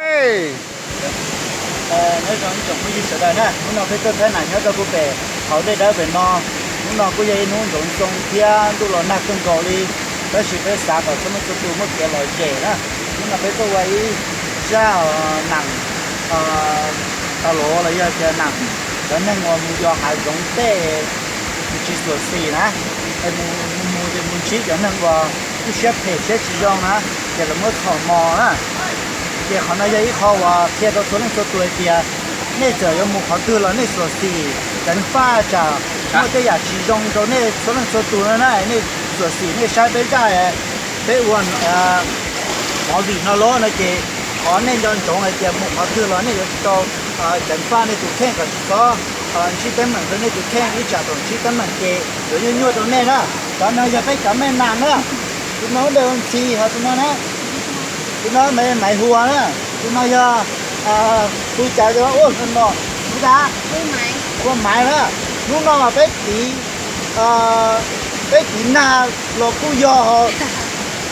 Nyob zoo ib tsoom phooj ywg sawv daws na, hnub no peb tuaj thaij nam nyob rau puag pem hauv dej dawb pem no. Hnub no kuj yog ib hnub ntsoov ntxoo thiab ntuj los nag kawg nkaus li, tab sis peb xav kom txhua leej txhua tus muaj kev lom zem na. Hnub no peb tuaj ua ib zaj nam tau los los yog tias nam cov neeg uas mus yos hav zoov tej, mus tsis xuam xim na, es mus mus ces mus ntsib cov neeg uas lub siab phem siab tsis zoo na, ces lawv muab txhom mos na. Ces qhov no yog ib qho uas qhia rau txhua leej txhua tus hais tias nej txawm yuav mus qhov twg los nej xuam xim ceev faj tsam muaj tej yam tsis zoo rau nej txhua leej txhua tus no na, nej xuam xim nej saib peb zaj, peb ua movie no los no ces thov nej nco ntsoov hais tias mus qhov twg los nej yuav tsum tau ceev faj nej tus kheej kom tsis txhob ntsib teeb meem rau nej tus kheej, ib tsam thaum ntsib teeb meem ces yuav nyuaj nyuaj rau nej na. Cov no yog peb cov mej nam na, tus no ntawm ntxhi hos tus no na, tus no maiv huas na, tus no yog hu cas ua no, hu tas, hu maiv na. Hnub no mas peb tiv, peb tiv nag los kuj yog,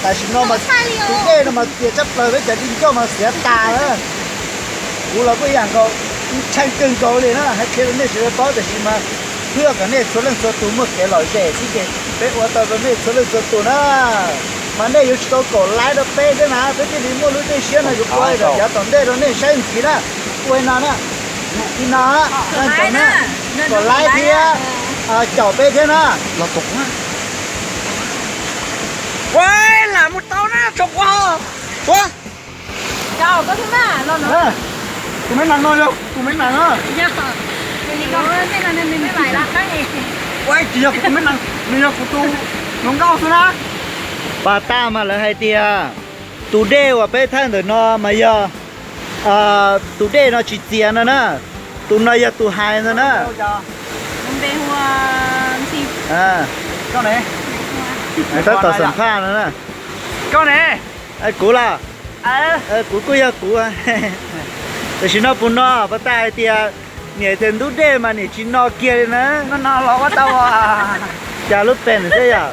tam sim no mas tus dej no mas tias tsab plaws peb cov di ncauj mas xiav tas na. Kuv los kuj ib yam nkaus, ntshai kawg nkaus li na, hais qhia rau nej sawv daws paub tam sim mas, thiaj kom nej txhua leej txhua tus muaj kev lom zem xwb ces peb ua tau rau nej txhua leej txhua tus na. Mas nej yuav tsum tau kaum like rau peb thiab na, peb thiaj li muaj lub dej siab no yuav ua yav tom ntej rau nej saib ntxiv na. Ua no na, li no, kaum like thiab caum peb thiab na. Ua, lam mus tau na, tso quav. Ua, tus maiv nam no yog tus maiv nam na. Ua, tsis yog kuv tus maiv nam, nws yog kuv tus hluas nkauj xwb na. Pas tag mas lawv hais tias tus dej uas peb thaij ntawm no mas yog tus dej no tsis txias no na. Tus no yog tus hais ntag na. Tab tom xam phaj no na. Kuv los, kuv kuj yog kuv. Tam sim no puas no, pas tag hais tias niam tias ntub dej mas niam tsis no kiag li na. Cas lub pen xwb yom.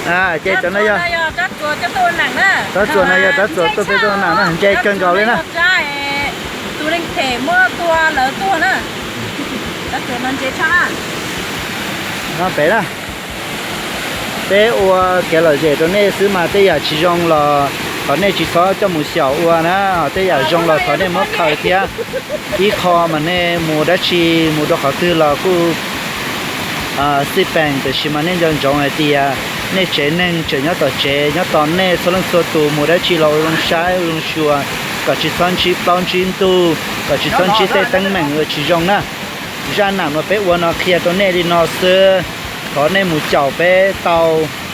Ces cov no yog, rab txuas no yog rab txuas tuaj peb tuaj nam na, ntse kawg nkaus li na. Tus neeg phem muab tua lawv tuag na. Rab txuas no ntse tshaj na. No pem na. Peb ua kev lom zem rau nej xwb mas tej yam tsis zoo los thov nej tsis txhob coj mus xyaum ua na, ho tej yam zoo los thov nej muab khaws thiab. Ib qho mas nej mus dab tsi, mus rau qhov twg los kuj xij peem, tiam sis mas nej nco ntsoov hais tias nej tsev neeg tseem nyob tom tsev, nyob tos nej txhua leej txhua tus mus dab tsi los ua zoo saib ua zoo xyuas, kom tsis txhob ntsib plaub ntsib ntug, kom tsis txhob ntsib tej teeb meem uas tsis zoo na. Zaj nam uas peb ua no qhia rau nej li no xwb, thov nej mus caum peb tau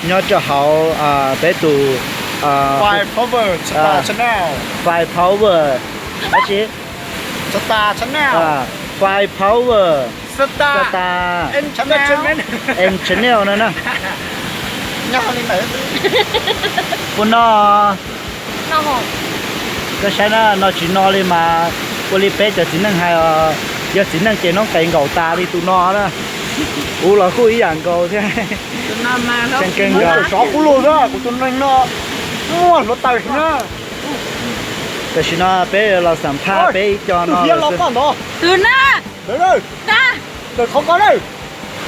nyob rau hauv peb tus Five Power, Five Power, dab tsi? Five Power Star Entertainment Channel no na. Puas no? Koj saib na, no tsis no li mas ua li peb cov txiv neej hais os, yog txiv neej ces noob qes nkaum tas li tus no na. Kuv los kuj ib yam nkaus thiab. Tseem keej nkaus. Sov qub lug xwb, kuv tus neeg no muaj hluav taws na. Tam sim no peb los xam phaj peb ib co no. Ntawm qhov ko na.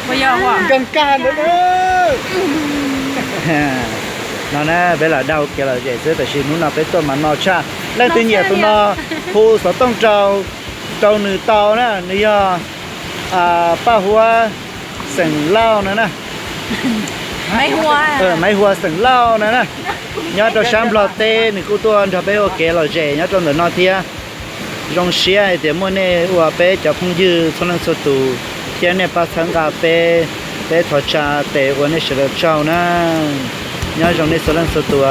Nkag nkag ntawd. No na, peb lam dag kev lom zem xwb, tab sis hnub no peb tuaj mas no tshaj. Leej twg nyiam tus no hu xov tooj rau, rau nws tau na, nws yog Paj Huab xeem Lauj no na. Maiv Huas xeem Lauj no na. Nyob rau sab Nplog teb, nws kuj tuaj nrog peb ua kev lom zem nyob rau ntawm no thiab. Zoo siab hais tias muaj nej ua peb cov phooj ywg txhua leej txhua tus, thiab nej pab txhawb nqa peb, peb thov tsa tes ua nej sawv daws tsaug na. Nyob zoo nej txhua leej txhua tus.